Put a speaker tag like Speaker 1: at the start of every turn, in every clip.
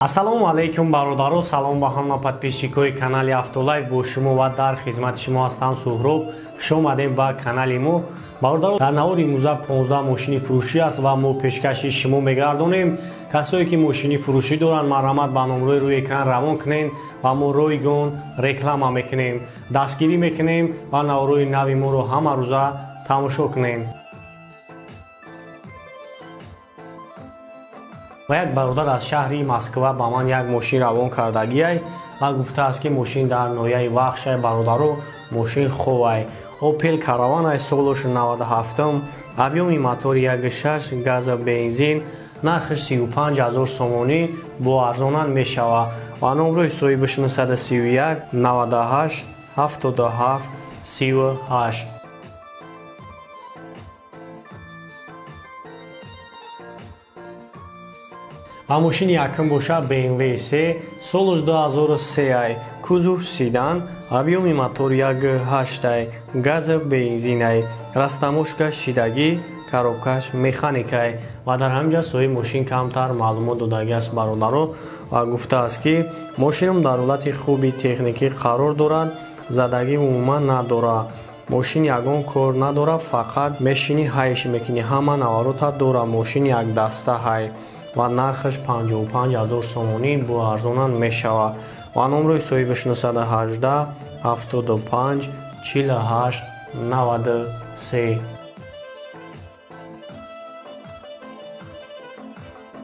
Speaker 1: Ассалому алайкум бародаро, салом ба ҳама подписчикои канали Автолайф. Бо шумо ва дар хизмати шумо ҳастам Суҳроб. Хуш омадем ба канали мо. Бародаро, дар навори имрӯза 15 мошини фурӯшӣ аст ва мо пешкаши шумо мегардонем. Касое ки мошини фурӯшӣ доранд, марҳамат ба номрои рӯи экран равон кунед ва мо ройгон реклама мекунем, дастгирӣ мекунем ва наворои нави моро ҳама рӯза тамошо кунем. Ва як бародар аз шаҳри Москва ба ман як мошин равон кардагиай ва гуфтааст, ки мошин дар ноҳияи Вахшай. Бародаро, мошин ховай, Opel Caravana солош 97, объёми мотори 1.6, газа бензин, нархиш 35 000 сомонӣ, бо арзонан мешавад ва номрои соҳибаш 931 98 77 38. Ва мошини якум боша BMW 3, солош 2003, кузов седан, объёми мотор 1.8, газа бензинай, растаможка шидагӣ, коробкаш механикай. Ва дар ҳамин ҷа соҳиби мошин камтар маълумот додагиаст бародаро ва гуфтааст, ки мошинам дар ҳолати хуби техникӣ қарор дорад, задагӣ умуман надорад, мошин ягон кор надорад, фақат мешинӣ ҳайш мекунӣ, ҳама наварота дорад, мошин якдаста ҳай ва нархаш 55 000 сомонӣ, бо арзонан мешавад ва номрои соҳибаш 918 75 48 93.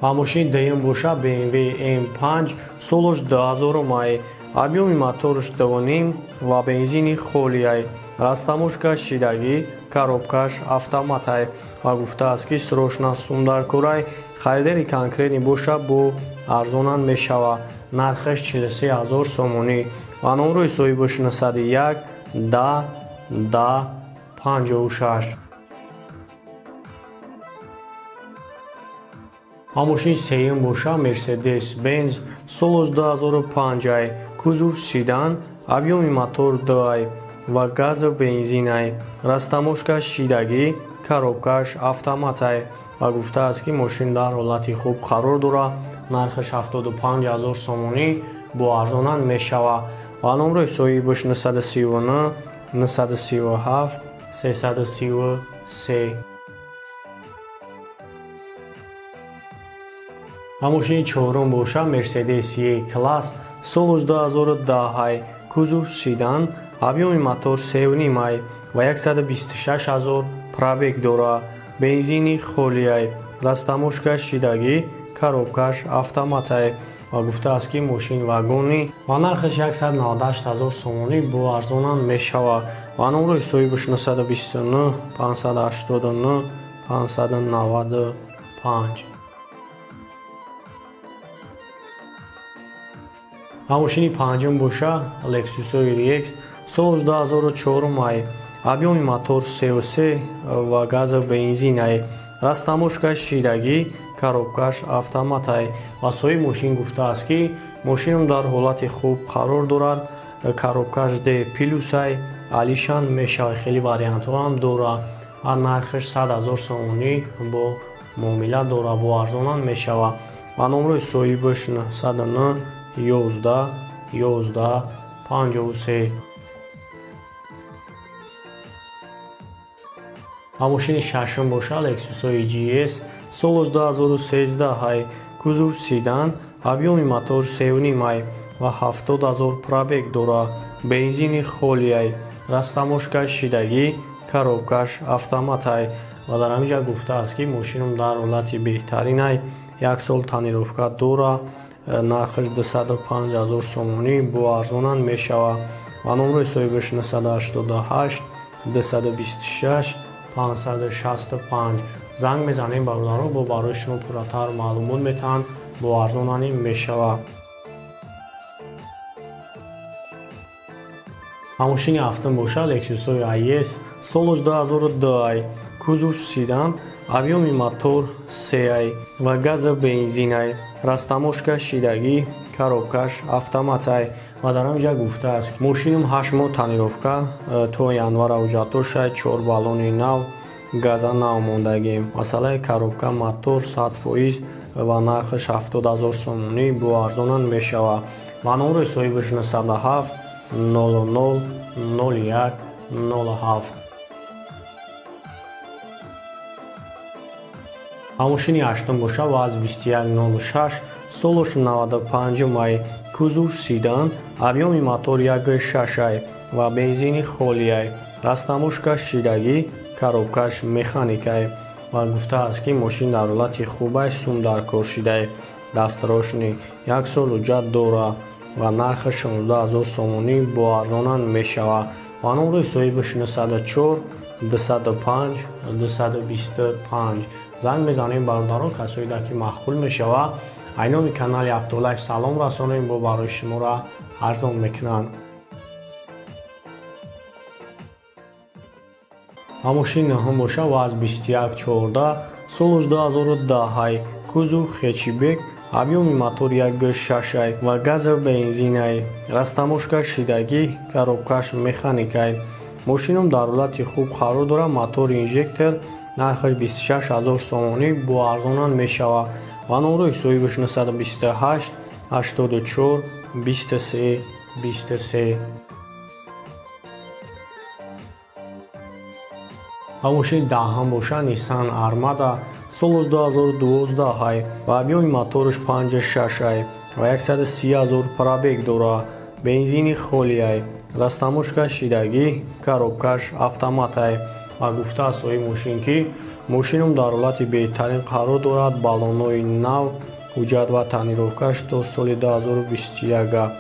Speaker 1: Ва мошини дуюм боша BMW M5, солош 2000 май, объёми мотораш 2.5 ва бензини холиай, растаможка шидагӣ, коробкаш автоматай ва гуфтааст, ки срочно сумдаркорай, харидори конкретни боша бо арзонан мешавад, нархаш 43 000 сомонӣ ва номрои соҳибаш 901 10 10 56. Ва мошини сеюм боша Mercedes-Benz, солош 2005, кузов седан, объёми мотор 2 ва газа бензинай, растаможка шидагӣ, коробкаш автоматай ва гуфтааст, ки мошин дар ҳолати хуб қарор дорад, нархаш 75 000 сомонӣ, бо арзонан мешавад ва номрои соҳибаш 939 937 333. Ва мошини чорум боша Mercedes E-Class, солош 2010, кузов седан, объёми мотор 3.5 ва 126 000 пробег дорад, бензини холиай, растаможка шидагӣ, коробкаш автоматай ва гуфтааст, ки мошин вагонӣ ва нархаш 198 000 сомонӣ, бо арзонан мешавад ва номрои соҳибаш 929 589 595. Ва мошини панҷум боша Lexus RX, солош 2004, объёми мотор 3.3 ва газа бензинай, растаможка шидагӣ, коробкаш автоматай ва соҳиби мошин гуфтааст, ки мошинам дар ҳолати хуб қарор дорад, коробкаш D плюсай, алишан мешавад, хеле вариантҳо ҳам дорад ва нархаш 100 000 сомонӣ, бо муомила дорад, бо арзонан мешавад ва номрои соҳибаш 909 11 11 53. Ва мошини шашум боша Lexus GS, солош 2013, кузов седан, объёми мотор 3.5 ва 70 000 пробег дорад, бензини холиай, растаможка шидагӣ, коробкаш автоматай ва дар ҳамин ҷа гуфтааст, ки мошинам дар ҳолати беҳтаринай, як сол тонировка дорад, нархаш 205 000 сомонӣ, бо арзонан мешавад ва номрои соҳибаш 988 226 565. Занг мезанем бародаро, бо барои шумо пурратар маълумот метаҳанд, бо арзонанӣ мешавад. Ва мошини ҳафтум боша Lexus IS, солош 2002, кузов седан, объёми мотор 3 ва газа бензинай, растаможка шидагӣ, коробкаш автоматай ва дар ҳамин ҷа гуфтааст, ки мошинам 8 моҳ тонировка, то январ ҳуҷҷатошай, 4 баллони нав, газа нав мондагӣ, масъалаи коробка мотор 100% ва нархаш 70 000 сомонӣ бо арзонан мешавад. Ва номрои соҳибаш 907 00 01 07. Мошини ҳаштум боша ВАЗ 2106, солош 95 май, кузов седан, объёми мотор 1,6 ай ва бензини холиай, растаможка шидагӣ, коробкаш механикай. Ва гуфтааст, ки мошин дар ҳолати хубай, сум дар кор шидай, дастрошни, як сол ҳуҷҷат дора ва нархи 16 000 сомонӣ бо арзонан мешавад. Ва номрои соҳибаш 904 205 225. Занг мезанем, бародарон, касоида ки маъқул мешавад, айноми канали Автолайф салом расонем, бо барои шуморо арзон мекунанд. Ва мошини нӯҳум боша ВАЗ 2114, солош 2010 ай, кузов хэтчбек, объёми мотор 1,6 ай ва газов бензинай, растаможка шидагӣ, коробкаш механикай. Мошинум дар ҳолати хуб қарор дорад, мотор инжектор, нархаш 26 000 сомонӣ бо арзонан мешавад. Ва номрои соҳибаш 928 84 23 23. Ва мошини даҳум боша Nissan Armada, солош 2012 ай ва объёми мотораш 5,6 ай ва 130 000 пробег дорад, бензини холиай, растаможка шидагӣ, коробкаш автоматай. Ва гуфтааст соҳиби мошин, ки мошинум дар ҳолати беҳтарин қарор дорад, баллонҳои нав, ҳуҷҷат ва тонировкаш то соли 2021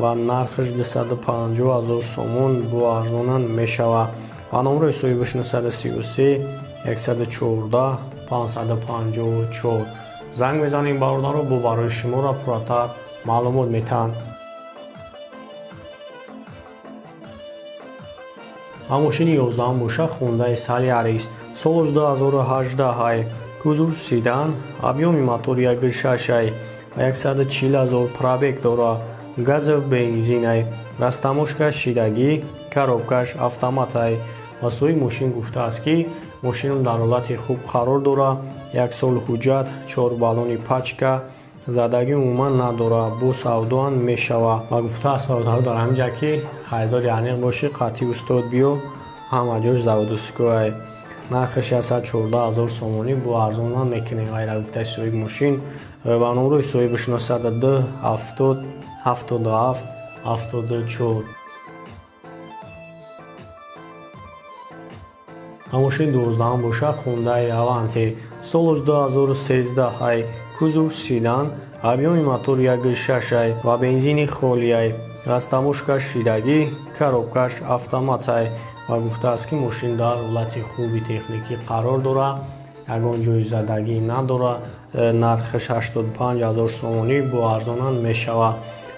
Speaker 1: ва нархаш 250 000 сомон бо арзонан мешавад. Ва номрои соҳибаш 933 114 554. Занг мезанем, бародаро, бо барои шуморо пурратар маълумот метаҳанд. Ва мошини 11 боша Хундаи Солярис, солош 2018 ай, кузов седан, объёми мотор 1,6 ай ва 140 000 пробег дорад, газов бензинай, растаможка шидагӣ, коробкаш автоматай. Ва соҳиби мошин гуфтааст, ки мошинум дар ҳолати хуб қарор дорад, як сол ҳуҷҷат, чор баллони пачка, задагӣ умуман надорад, бо савдоан мешавад. Ва гуфтааст, бародаро, дар ҳамин ҷа, ки харидори аниқ бошӣ, қатъи устод биё, ҳама ҷош заводской. Нархаш 114 000 сомонӣ бо арзон намекунем, ғайра гуфтаи соҳиби мошин. Ва номрои соҳибаш 902 70 77 74. Мошини 12 боша Хундаи Аванте, солош 2013 ай, кузов седан, объёми мотор 1,6 ай ва бензини холиай, растаможка шидагӣ, коробкаш автоматай. Ва гуфтааст, ки мошин дар ҳолати хуби техникӣ қарор дорад, ягон ҷои задагӣ надорад, нархаш 85 000 сомонӣ бо арзонан мешавад.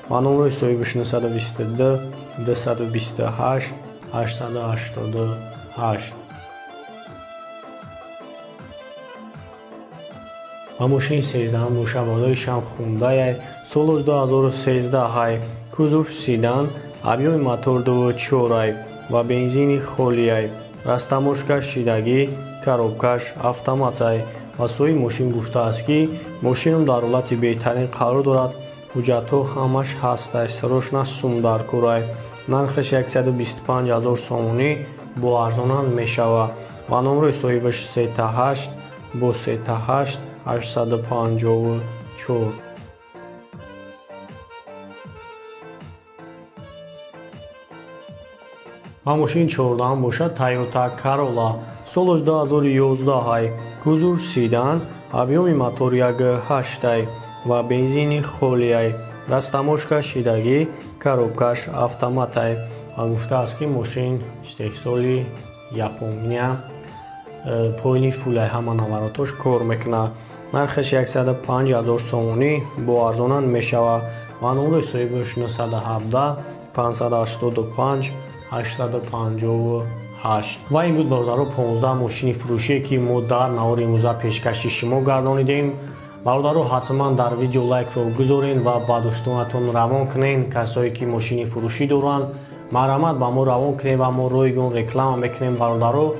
Speaker 1: Ва номрои соҳибаш 922 228 888. Ва мошини 13 боша модели шам Хундай, солош 2013 ай, кузов седан, объёми мотор 2,4 ай ва бензини холиай, растаможка шидагӣ, коробкаш автоматай. Ва соҳиби мошин гуфтааст, ки мошинум дар ҳолати беҳтарин қарор дорад, ҳуҷҷатҳо ҳамаш ҳастай, срочно сум дар корай, нархаш 125 000 сомонӣ бо арзонан мешавад. Ва номрои соҳибаш 38 бо 38 854. Ва мошини 14 бошад Toyota Corolla, солош 2011 ай, кузов седан, объёми мотор 1,8 ай ва бензини холиай, растаможка шидагӣ, коробкаш автоматай. Ва гуфтааст, ки мошин истеҳсоли Япония, поини фулай, ҳама наворотош кор мекунад, нархаш 105 000 сомонӣ бо арзонан мешавад. Ва номрои соҳибаш 917 585 858. Ва ин буд, бародаро, 15 мошини фурӯшие, ки мо дар навори имрӯза пешкаши шумо гардонидем. Бародаро, ҳатман дар видео лайкро гузорен ва ба дӯстонатон равон кунен. Касое ки мошини фурӯшӣ доранд, марҳамат, ба мо равон кунем ва мо ройгон реклама мекунем. Бародаро,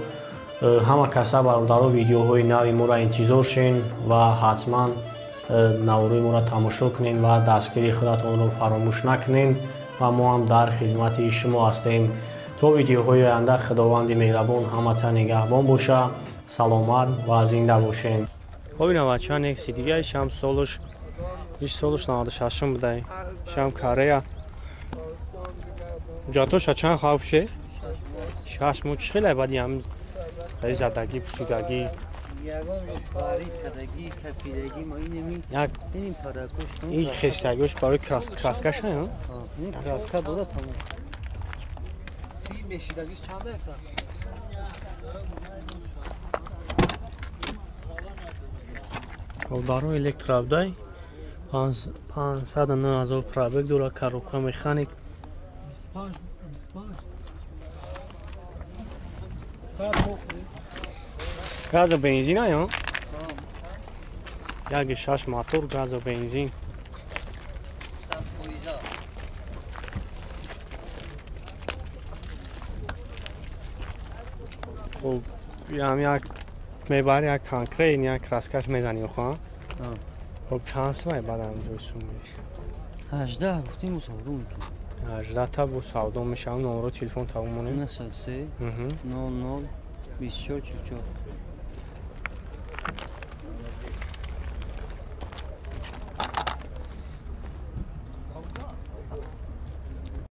Speaker 1: ҳама каса, бародаро, видеоҳои нави моро интизор шен ва ҳатман Наврои моро тамошо кунед ва дастгирии худатонро фаромӯш накунед ва мо ҳам дар хизмати шумо ҳастем. То видеоҳои оянда Худованди меҳрабон ҳамата нигаҳбон боша. Саломат ва зинда бошед. Хоб ина чанд некси дига ишам солуш иш солуш 96 будай. Ишам Корея. Ҷатоша чанд хавф шеф? 6 моҳ. Чӣ хеле баъди ҳам задагӣ, пусидагӣ.
Speaker 2: Ягон парид кадагӣ, кафидагӣ ма инеми
Speaker 1: як
Speaker 2: ин паракош.
Speaker 1: Ин хестагиш барои краскаша, ё?
Speaker 2: Ин краска дода тамом.
Speaker 3: Си мешидагиш чанд ака?
Speaker 1: Барои электроабдай 509 000 пробег дора, коробка механик.
Speaker 3: 25 25.
Speaker 1: Газа бензин ё? Як шаш мотор, газа бензин. Хуб, ям як мебари як конкрет, як краскаш мезани охо. Хуб, чанд сумай баъдам ҷои сум меш?
Speaker 2: 18 гуфтим, савдо мекунем.
Speaker 1: 18 та бо савдо мешавам. Номеро телефон тамом монем.
Speaker 2: 903 00 24 44.